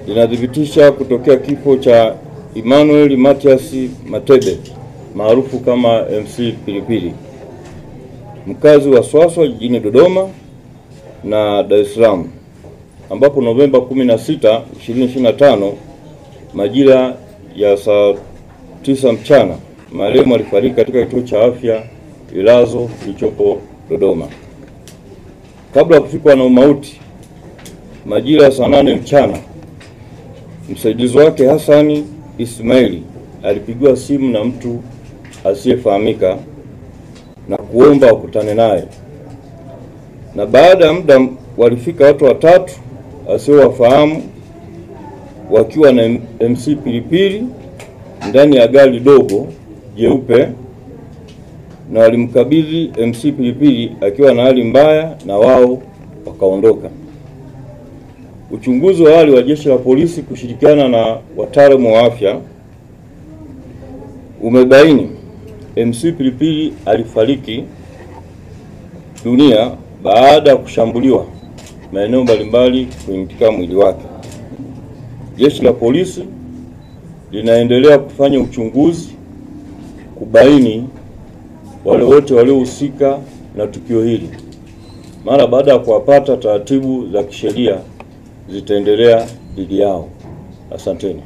linathibitisha kutokea kifo cha Emmanuel Matias Matebe maarufu kama MC Pilipili, mkazi wa Swaswa jijini Dodoma na Dar es Salaam, ambapo Novemba 16, 2025 majira ya saa 9 mchana marehemu alifariki katika kituo cha afya Ilazo kilichopo Dodoma. Kabla ya kufikwa na umauti majira ya saa 8 mchana, msaidizi wake Hasani Ismaili alipigiwa simu na mtu asiyefahamika na kuomba wakutane naye, na baada ya muda walifika watu watatu asiowafahamu wakiwa na MC Pilipili ndani ya gari dogo jeupe, na walimkabidhi MC Pilipili akiwa na hali mbaya na wao wakaondoka. Uchunguzi wa awali wa Jeshi la Polisi kushirikiana na wataalamu wa afya umebaini MC Pilipili alifariki dunia baada ya kushambuliwa maeneo mbalimbali katika mwili wake. Jeshi la Polisi linaendelea kufanya uchunguzi kubaini wale wote waliohusika na tukio hili. Mara baada ya kuwapata, taratibu za kisheria zitaendelea dhidi yao. Asanteni.